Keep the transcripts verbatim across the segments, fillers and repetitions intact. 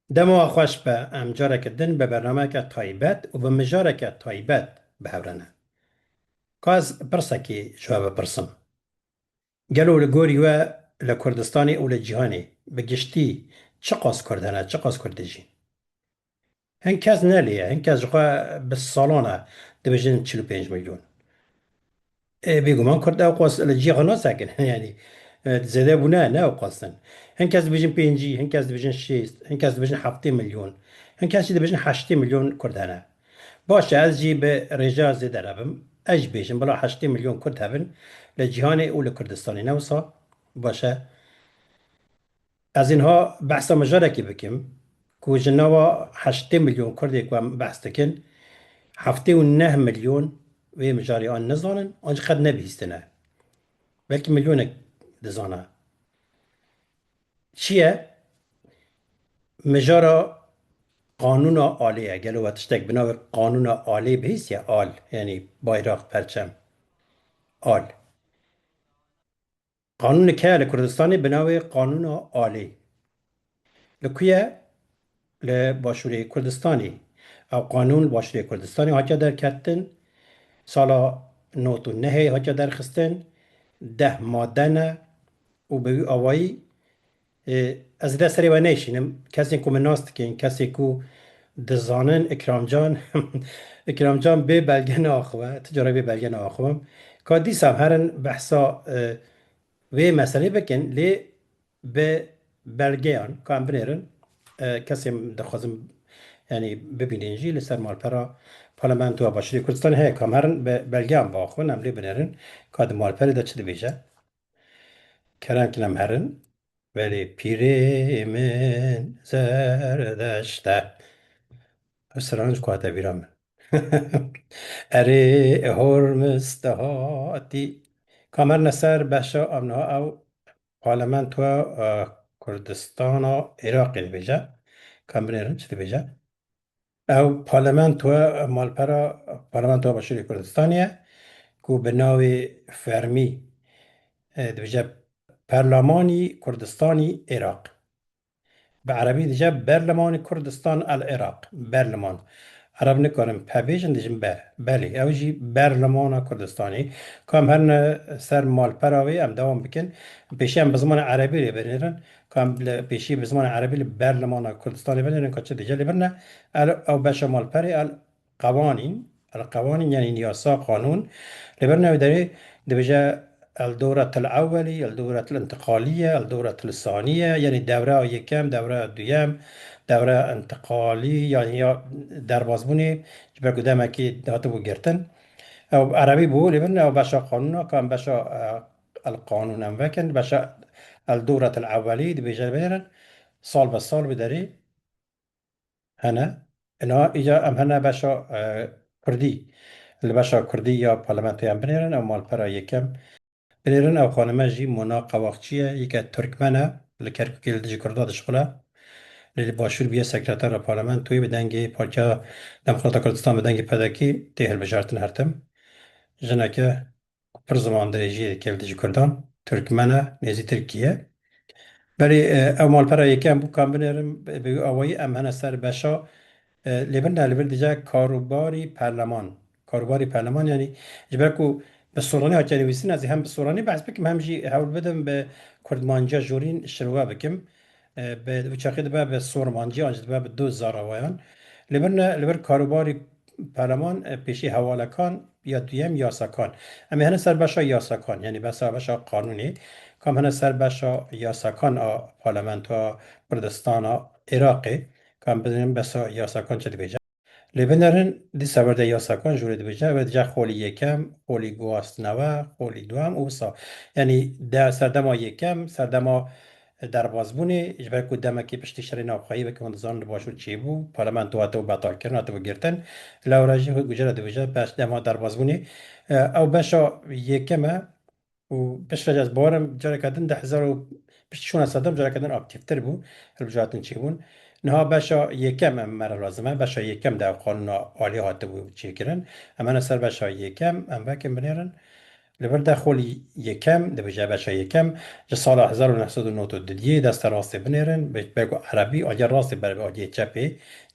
Dema we xweş be, em careke din bi bernameyeke taybet û bi mijareke taybet bi hev re ne. Ka ez pirsekê ji we bipirsim. Gelo li gorî we li Kurdistanê û li cîhanê bi giştî çiqas Kurd hene, çiqas Kurd dijîn? Hin kes ne lê ye, hin kes ji xwe bi salan e dibêjin çil û pênc milyon. E, bêguman Kurd ew qas li cî xwe nasekin. Yanî, e, zêde bûne, ne ew qas in. Hin kes dibêjin pêncî, hin kes dibêjin şêst, hin kes dibêjin heftê milyon. Hin kes jî dibêjin heştê milyon Kurd hene. Baş e, ez jî bi rêjeya zêde re bim. Ez jî bêjim, bila heştê milyon Kurd hebin li cîhanê û li Kurdistanê. Ne wisa? Baş e. Ez ê niha behsa mijarekê bikim ku ji nava heştê milyon Kurdê ku em behs dikin, heftê û neh milyon vê mijarê an nizanin, an jî qet nebihîstine. Belkî milyonek dizane. Çi ye? Mijara qanûna alê ye. Gelo we tiştek bi navê qanûna alê bihîstiye? Al, yanî bayraq, perçem. Al. Qanûnek heye li Kurdistanê bi navê Qanûna Alê. Li ku ye? Li Başûrê Kurdistanê. Ew qanûn li Başûrê Kurdistanê hatiye derketin. Sala nod û nehê hatiye derxistin. Deh made ne û bi wî awayî, e, ez ê dest serê we neyşînim. Kesên ku min nas dikin, kesê ku dizanin, Îkramcan, Îkramcan bê belge naaxive, tu cara bê belge naaxivim. Ka dîsa em herin behsa, e, vê meselê bikin, lê bi belgeyan ka em binêrin, e, kesê em dixwazin, yanî bibînin jî li ser malpera Parlamentoya Başûrê Kurdistanê heye, ka em herin bi belgeyan biaxivin, em lê binêrin ka di malperê de çi dibêje. Kerem kin em herin. Belê pîrê min Zerdeşt e. Ev siran ji ku hate bîra min. Erê, Hormuz te hatî. Ka em herine ser beşa em niha ew Parlamentoya, e, Kurdistana Iraqê dibêje. Ka em binêrin çi dibêje? Ew parlamentoya, malpera Parlamentoya Başûrê Kurdistanê ye ku bi navê fermî, e, dibêje Perlemanî Kurdistanî Iraq. Bi erebî dije Berlemanî Kurdistan el Iraq. Berleman. Ereb nikarin pe bêjin, dijin be. Belê, ew jî Berlemana Kurdistanê. Ka em herine ser malpera wê, em dewam bikin. Pêşî em bi zimanê erebî lê binêrin. Ka em li pêşî bi zimanê erebî li Berlemana Kurdistanê binêrin, ka çi dije lê birine. El, ew beşa malperê, el qewanîn, el qewanîn, yanî yasa, qanûn. Li birine wê derê dibêje el dewretil ewwelî, el dewretil intiqalî ye, el dewretil sanî ye, yanî dewra yekem, dewra duyem, dewra intiqalî, yanî ya derbazbûnê, ji ber ku demekî hatibû girtin. Ew erebî bû, lê birine ew beşa qanûna, ka em beşa, e, el qanûn em vekin, beşa el dewretil ewwelî dibêje binêrin, sal be sal bi derê hene. Ina îca em hene beşa, e, Kurdî. Li beşa Kurdî ya parlamentoyê em binêrin, ew malpera yekem binêrin, ew xanime jî Mona Qewaqçî ye, yeke Turkmen e, li Kerkûkê li dijî Kurda dişixule. Lê li Başûr bûye sekretera parlamentoyê, bi dengê Partiya Demokrata Kurdistan, bi dengê P D K tê hilbijartin her tim. Jineke ku pir ziman dirêjiyê dike li dijî Kurdan, Turkmen e, nêzî Tirkî ye. Belê, e, ew malpera yekem bû, ka em binêrin, bi, bi wî awayî em hene ser beşa, e, lê birine, li vir dije karûbarî perleman. Karûbarî perleman, yanî ji ber ku bi soranî hatiye nivîsîn, ez ê hem bi soranî behs bikim, hem jî hewl bidim bi kurdmanciya jorîn şirove bikim. E, bi, bi çaxê dibe bi sormancî, an jî dibe bi du zarawayan. Li vir ne, li vir karûbarî perleman, e, pêşî hewalekan ya duyem yasakan. Em ê hene ser beşa yasakan, yanî besa beşa qanûnê. Ka em hene ser beşa yasakan a Parlamentoya Kurdistana Iraqê. Ka em bibînin besa yasakan çi dibêje. Lê binêrin, dîsa werde yasakan ji wê dibêje, wê dije xolî yekem, xolî guhastineve, xolî duhem û wisa. Yanî de serdema yekem, serdema derbazbûnê, ji ber ku demekî piştî şerê navxweyî, weke hûn dizanin, li Başûr çêbû, parlamento hatibû betalkirin, hatibû girtin. Lewra jî gucera dibêje, beş dema derbazbûnê, e, ew beşa yekem e û piştre jî ez bawerim careke din di hezar û piştî şûna sedem careke din aktîftir bû, hilbijartin çêbûn. Niha beşa yekem em me re lazim e, beşa yekem de ev qanûna alî hatibû çêkirin. Em hene ser beşa yekem, em vekin binêrin. Li vir de xolî yekem, dibêje beşa yekem, ji sala hezar û neh sed û nod û duyê deste rastê binêrin, bi, bi ku erebî, aliyê rastê ber bi aliyê çepê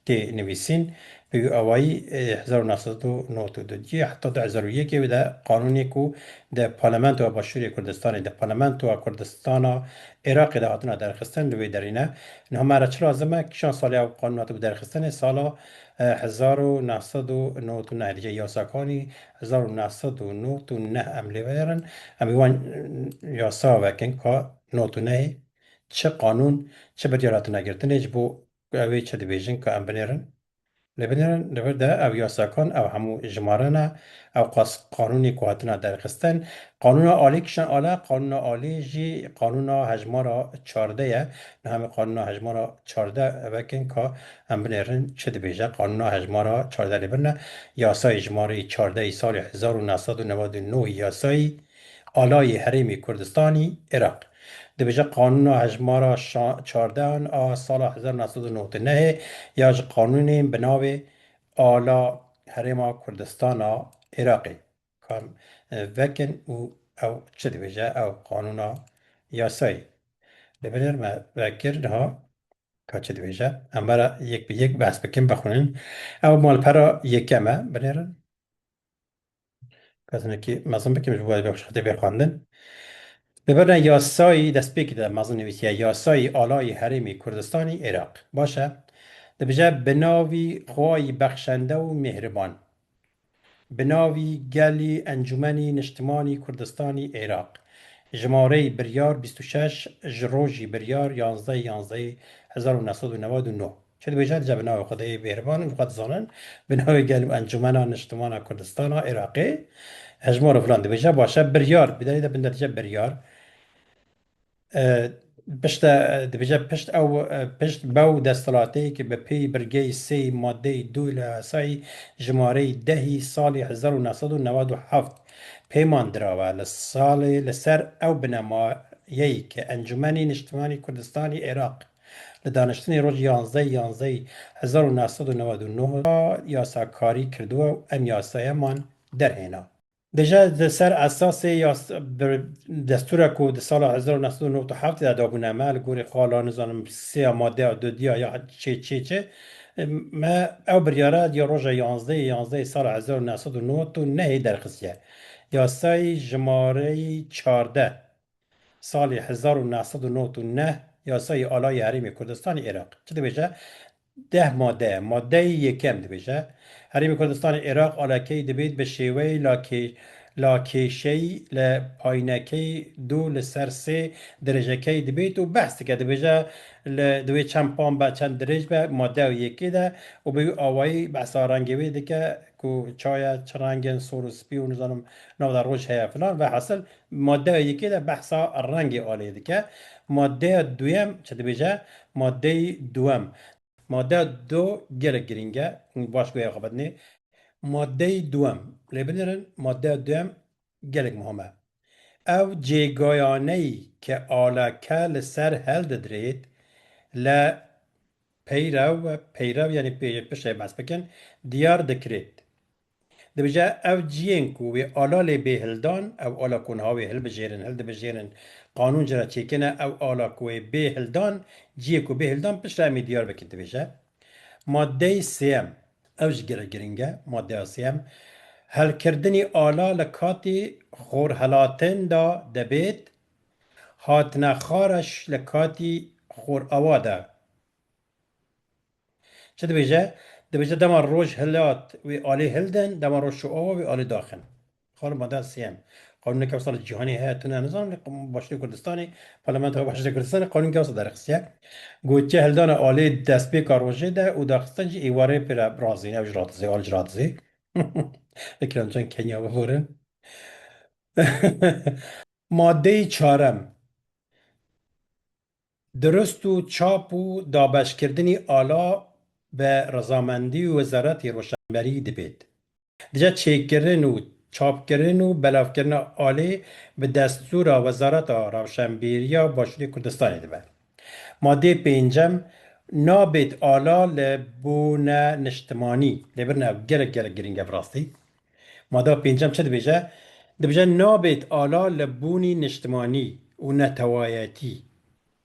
tê nivîsîn, bi wî awayî, e, hezar û neh sed û nod û duyê heta du hezar û yekê wê de qanûnê ku di Parlamentoya Başûrê Kurdistanê, di Parlamentoya Kurdistana Iraqê de hatina derxistin, li wê derî ne. Niha me re çi lazim e? Kîjan salê ew qanûn hatibû derxistinê? Sala, e, hezar û neh sed û nod û neh, dije yasakanî hezar û neh sed û nod û neh em lê binêrin. Em ê wan, e, yasa vekin ka nod û nehê çi qanûn, çi biryar hatine girtinê, ji bo ew ê çi dibêjin ka em binêrin. Lê binêrin, li vir de ev yasakan, ev hemû jimare ne, ew qas qanûnê ku hatine derxistin. Qanûna alî kişan ala, qanûna alî jî qanûna hejmara çardeh ye. Niha em ê qanûna hejmara çardeh vekin ka em binêrin çi dibêje. Qanûna hejmara çardeh lê birine. Yasayê jimareyê çardehî salê hezar û neh sed û newed û neh yasayî alayê Herêmê Kurdistanî Iraq. Dibêje qanûna hejmara şa-, çardehan a sala hezar neh sed û nod û nehê ya ji qanûnên bi navê Ala Herêma Kurdistana Iraqê. Ka em, e, vekin û ew çi dibêje, ew qanûna yasayî. Li binêr me vekir niha ka çi dibêje. Em bera yek bi yek behs bikin, bixwînin. Ew malpera yekem e, binêrin. Kesinekî mezin bikim ji bo ez bê xweşxetê bê xwendin. Li vir de yasayî destpêkê de mezin nivîsiye, yasayî alayî Herêmê Kurdistanî Iraq. Baş e. Dibêje bi navî Xwayî bexşende û mêhriban. Bi navî Gelî Encûmenî Niştimanî Kurdistanî Iraq. Jimareyî biryar bîst û şeş ji rojî biryar yanzdeh yanzdeh hezar û neh sed û newed û neh. Çi dibêje? Dibêje bi navê Xwedê mêhriban, em xwe dizanin. Bi navê Gelî Encûmena Niştimana Kurdistana Iraqê. Hejmar û filan dibêje, baş e, biryar. Bi derê de bin de dibêje biryar. E, pişt e, dibêje pişt ew, e, pişt bew desthilatê ki bi pêy birgeyê sê madeyê du li yasayê jimareyê dehî salê hezar û neh sed û newed û heft peyman dirawe, li salê, li ser ew binemayeyê ki Encûmenê Niştimanî Kurdistanî Iraq li daniştinê roj yanzdeh yanzdeh hezar û neh sed û newed û neh yasakarî kirdiwe û em yasaya man derhêna. Dije di ser esasê yas-, bir-, destûra ku di sala hezar û neh sed û nod û heft de dabûne me, li gorî xala, nizanim, sêya madeya dudiya ya çê çê çê, me ew biryara ya roja yanzdehê yanzdehê sala hezar û neh sed û nod û nehê derxistiye. Yasayê jimareyê çardeh salê hezar û neh sed û nod û neh, yasayê alayê Herêmê Kurdistanê Iraq. Çi dibêje? Deh madde ye. Maddeyê yekem dibêje, Herêmê Kurdistanê Iraq alekeyî dibêt bi şêweyê lakê-, lakêşeyî li paynekeyê du li ser sê dirêjekeyî dibêt û behs dike. Dibêje li, divê çend pan be, çend dirêj be, maddeya yekê de û bi wî awayî behsa rengê wê dike ku çaye, çi reng in, sor û spî û nizanim nav de roj heye filan. Vehasil maddeya yekê de behsa rengê alê dike. Maddeya duyem çi dibêje? Maddeyê duwem. Maddeya du gelek girîng e. Hûn baş guhê xwe bidinê. Maddeyê duwem. Lê binêrin, maddeya duwem gelek muhim e. Ew cêgayaneyî ke aleke li ser hildidrêt, li peyrew, peyrew, yanî pê-, piştê behs bikin, diyar dikrêt. Dibêje, ev ciyên ku wê ala lê bê hildan, ew ala ku niha wê hilbijêrin, hildibijêrin, qanûn ji re çêkine, ew ala ku wê bê hildan, ciyê ku bê hildan, piştre em ê diyar bikin, dibêje. Maddeyê sêyem, ew jî gelek girîng e, maddeya sêyem, helkirdinê ala li katî xorhelatin de dibêt, hatine xareş li katî xorawa de. Çi dibêje? Dibêje dema roj hilat wê alê hildin, dema roj çû ava wê alê daxin. Xanima de sêyem. Qanûneke wisa li cîhanê heye, tune nizanim, lê Başûrê Kurdistanê, Parlamentoya Başûrê Kurdistanê qanûneke wisa derxistiye. Gotiye hildana alê destpêka rojê de û daxistin jî êvarê pê re razîn, ew jî radizê, al jî radizê. Ekrem Can Kenya biborin. Maddeyê çarem. Dirust û çap û dabeşkirdinî ala bi rizamendî û Wezaretê Roşenberî dibêt. Dije çêkirin û çapkirin û belavkirina alê bi destûra Wezareta Rewşenbîriya Başûrê Kurdistanê dibe. Madeyê pêncem, nabêt ala li bûne niştimanî. Lê birine ev gelek gelek girîng e bi rastî. Madeya pêncem çi dibêje? Dibêje nabêt ala li bûnî niştimanî û netewayetî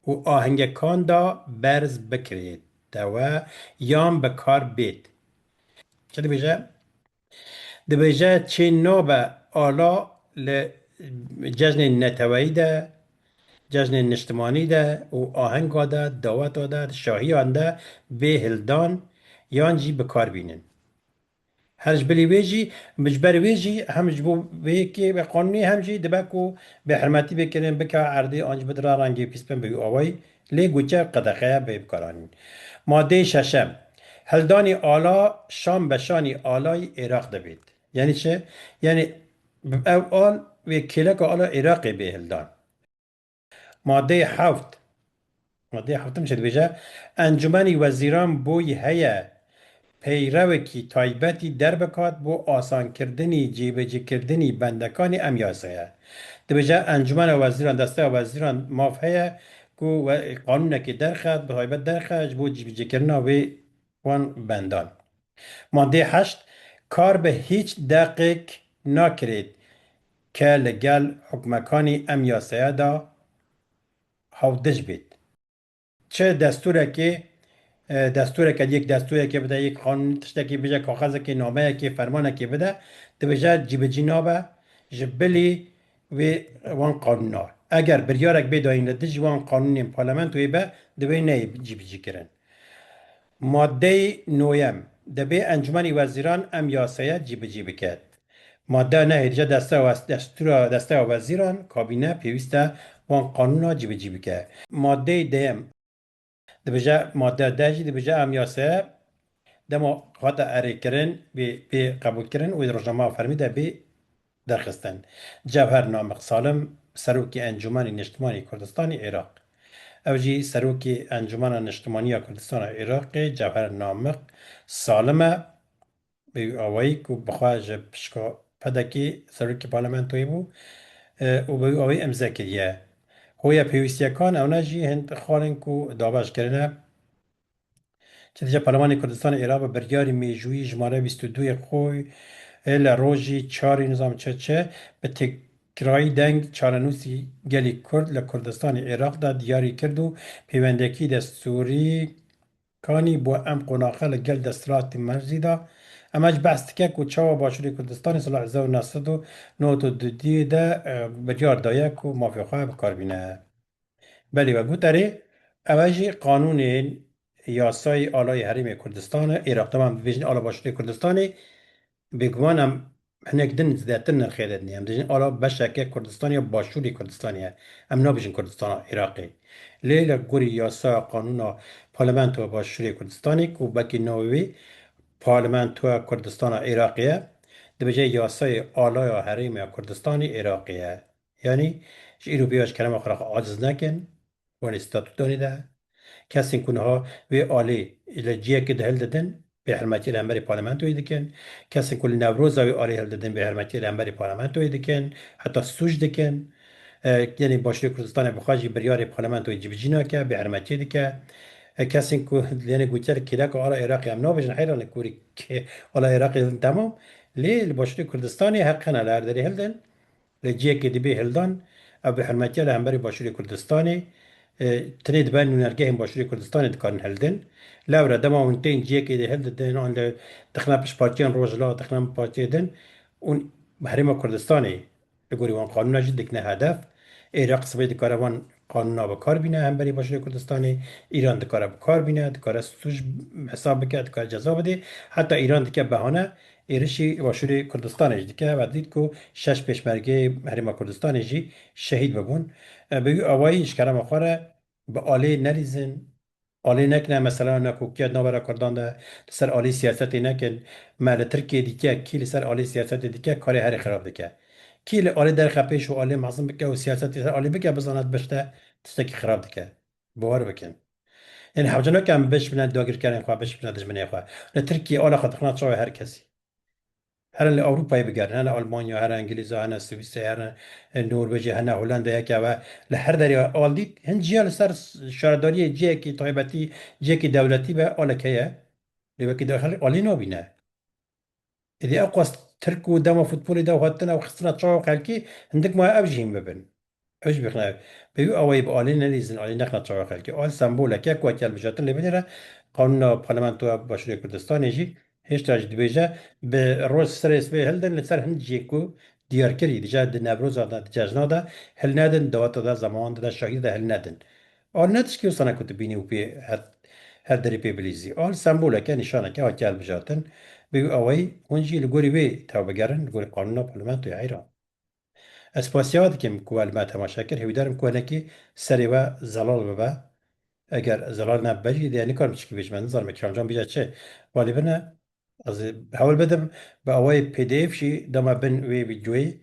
û ahengekan de berz bikirêtewe yan bi kar bêt. Çi dibêje? Dibêje çê nabe ala li cejnên neteweyî de, cejnên niştimanî de û ahenga de, daweta de, şahiyan de bê hildan yan jî bi kar bînin. Her ji bilî wê jî, ji ber wê jî hem ji bo vê yekê ve qanûnê hem jî dibe ku bêhurmetî bê kirin, bike erdê an jî bidire rengê pîspin bi wî awayî, lê goçe qedexeya bê bikaranîn. Madeyê şeşem, hildanî ala şan be şanî alayî Êraq dibêt. Yanî çi? Yanî ew al wê kêleka ala Êraqê bê hildan. Madeyê heft. Madeyê heftim çi dibêje? Encûmenî Wezîran boyî heye peyrewekî taybetî derbikat bo asankirdinî cêbecîkirdinî bendekanî em yasaya. Dibêje Encûmena Wezîran, Desteya Wezîran maf heye ku we-, qanûnekê derxe, bi taybet derxe ji bo cîbicîkirina wê wan bendan. Madeyê heşt, kar bi hîç deqêk nakirêt ke li gel hukmekanî em yasaya de hawdij bêt. Çi destûrekê, e, destûreke, yek destûrekê bide, yek qanûn tiştekî bije, kaxezekê, nameyekê, fermanekê bide, dibêje cîbicî nabe ji bilî wê wan qanûna. Eger biryarek bê dayîn li dijî wan qanûnên parlamentoyê be, divê neyê cîbicî kirin. Madeyê noyem, dibê Encûmenî Wezîran em yasaya cîbicî biket. Madde nehê dibêje desteya wes-, destûra, desteya wezîran, kabîne, pêwîst e wan qanûna cîbicî bike. Madeyê deyem dibêje, madde deh jî dibêje em yasaya dema hate erêkirin, bê, bê qebûlkirin û di rojnameya fermî de bê derxistin. Cewher Namik Salim, Serokê Encûmenê Niştimanî Kurdistanê Iraq. Ew jî Serokê Encûmena Niştimanî ya Kurdistana Iraqê, Cewher Namik Salim e. Bi wî awayî ku bi xwe ji pişka pedekî Serokê Parlamentoyê bû, e, û bi wî awayî imze kiriye. Hoya pêwîstiyekan ewne jî hin xalên ku dabeş kirine. Çi dije Parlemanê Kurdistanê Iraq bi biryarî mêjûyî jimare bîst û duyê xwe, e, li rojî çarê nizam çi çi bi tekrayî deng çarenûsî gelî Kurd li Kurdistanê Iraq de diyarî kir û pêwendekî destûrî kanî bo em qonaxe li gel desthilatê mercî de. Ema jî behs dike ku çawa Başûrê Kurdistanê sala hezar û neh sed û nod û du de, e, biryar daye ku mafê xwe bi kar bîne. Belê we got erê, ew e jî qanûnên yasayê alayê Herêmê Kurdistanê, Iraq, temam dibêjin ala Başûrê Kurdistanê, bêguman em hinek din zêdetir nirxê didin. Em dibêjin ala beşeke Kurdistanê ya Başûrê Kurdistanê ye. Em nabêjin Kurdistana Iraqê. Lê li gorî yasaya qanûna Parlamentoya Başûrê Kurdistanê ku wekî navê wê Parlamentoya Kurdistana Iraqê ye, dibêje yasayê alaya Herêmê Kurdistanê Iraqê ye. Yanî ji îro pê ve ji kerema xwe re xwe aciz nekin. Wanê statûdanê de. Kesên ku niha wê alê li ciyekê de hildidin, bêhurmetiyê li hemberî parlamentoyê dikin. Kesên ku li Newroza wê alê hildidin, bêhurmetiyê li hemberî parlamentoyê dikin, heta sûc dikin. E, yanî Başûrê Kurdistanê bi xwe jî biryarê parlamentoyê cibicî nake, bêhurmetiyê dike. E, kesên ku yanî gotiye li kêleka ala Iraqê em nabêjin, heyran li gorî kê ala Iraqê hildin temam. Lê li Başûrê Kurdistanê heq hene li her derê hildin. Li ciyekê dibê hildan, ev bi hurmetiya li hemberî Başûrê Kurdistanê, e, tenê di ber nûnergehên Başûrê Kurdistanê dikarin hildin. Lewre dema hûn tên ciyekê de hildidin, an li dixine pişt partiyên Rojhilat, dixine partiyê din, hûn bi Herêma Kurdistanê li gorî wan qanûna jî dikine hedef. Iraq sibê dikare van qanûna bi kar bîne hemberî Başûrê Kurdistanê, Îran dikare bi kar bîne, dikare sûc hesab bike, dikare ceza bide. Heta Îran dike behane, êrişî Başûrê Kurdistanê jî dike. We dît ku şeş pêşmergeyê Herêma Kurdistanê jî şehîd bibûn. E, bi wî awayî ji kerema xwe re bi alê nelîzin, alê nekine mesela nakokiya di navbera Kurdan de, li ser alê siyasetê nekin. Me li Tirkiyê dîtiye, kî li ser alê siyasetê dike, karê herê xirab dike. Kî li alê derxe pêş û alê mezin bike û siyasetê ser alê bike, bizane tişte, tiştekî xirab dike. Bawer bikin. Yanî hewce nake em biş bine dagirkerên xwe, biş bine dijminê xwe. Li Tirkiyê ala xwe dixine çavê her kesî. Herin li Ewropayê bigerin, hene Almanya, hene Îngilîza, hene Swîsrê, hene, e, Norwêcê, hene Hollandayê, ke we li her derê al dît, hin ciya li ser şaredariyê cihekî taybetî, cihekî dewletî be, alek heye. Lê wekî daxil alî nabîne. Êdî ew qas Tirk û dema futbolê de û hatina û xistina çawa xelkî, hindik maye ev jî hîn bibin. Ew jî bixine. Bi wî awayî bi alî nelîzin, alî nexine çawa xelkî. Al semboleke ku wekî hilbijartin lê binêre, qanûna parlamentoya Başûrê Kurdistanê jî hêşta jî dibêje, bi roj serê sibê hildin li ser hin cihê ku diyar kirî, dije di Newroza de, di cejna de hilnedin, daweta de, zemanê de, şahîdê de hilnedin. Al ne tişkî wisa ne ku tu bînî û pê her, her derî pê bilîzî. Al semboleke, nîşaneke hatiye hilbijartin. Bi wî awayî hûn jî li gorî wê tev bigerin, li gorî qanûna parlamentoya Îran. Ez spasiya we dikim ku we li me temaşe kir. Hêvîdar im ku hinekî serê we zelal bibe. Eger zelal nebe jî, dê nikarim çikî bêjim, ez nizanim Ekrem Can bêje çi. Walê bine, ez ê hewl bidim bi awayê P D F jî dama bin wê vîdyoyê.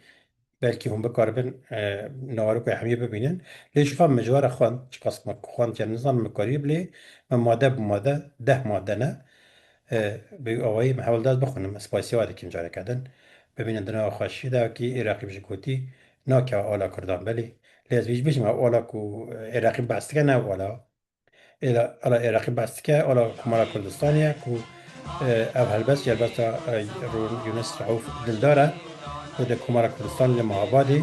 Belkî hûn bikaribin, e, naharokê hemiyê bibînin. Lê ji xwe min ji we re xwend, çiqas me xwend ya nizanim min karî bilê, me made bi made, deh made ne. E, bi awayî min hewl da ez bixwînim, ez spasiya we dikim careke din. Bibînin di nava xweşiyê de wekî Iraqî jî gotî, nakeve ala Kurdan belê. Lê ez vî jî bêjim, ew ala ku, e, Iraqî behs dike ne ew ala. Êla, ala Iraqî behs dike, ala Komara Kurdistanê ye ku, e, ev helbest, helbesta, e, Rûn Yunus Rauf Dildar e. Ku di Komara Kurdistanê li Mehabadê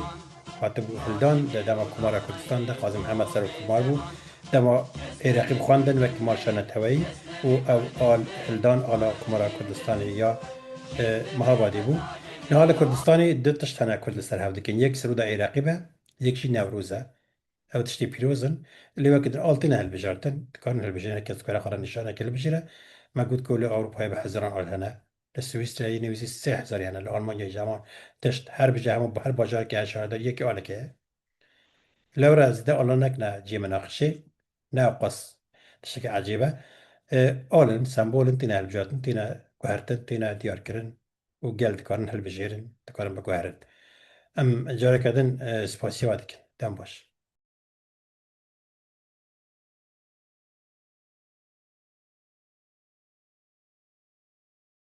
hatibû hildan, di dema Komara Kurdistan de Qazî Mihemed serokkomar bû. Dema Iraqî bixwendin wek marşa neteweyî û ew al hildan ala Komara Kurdistanê ya, e, Mehabadê bû. Niha li Kurdistanê du tişt hene Kurd li ser hev dikin. Yek Sirûda Iraqî be, yek jî Newroz e. Ew tiştê pîroz in. Lê weke din al têne hilbijartin, dikarin hilbijêrin, her kes dikare xwe re nîşaneke hilbijêre. Me got ku li Ewropayê bi hezaran al hene. Li Swîsreyê nêzî sê hezarî hene, li Almanyayê jî heman tişt. Her bije hemû, her bajarekê, her şaredarî yekî aleke ye. Lewra zêde alan nekine cihê minaqişê, ne ew qas tiştekî ecêb e. E, al in, sembol in, têne hilbijartin, têne guhertin, têne diyarkirin û gel dikarin hilbijêrin, dikarin biguherin. Em careke din, e, spasiya we dikin. Dem baş.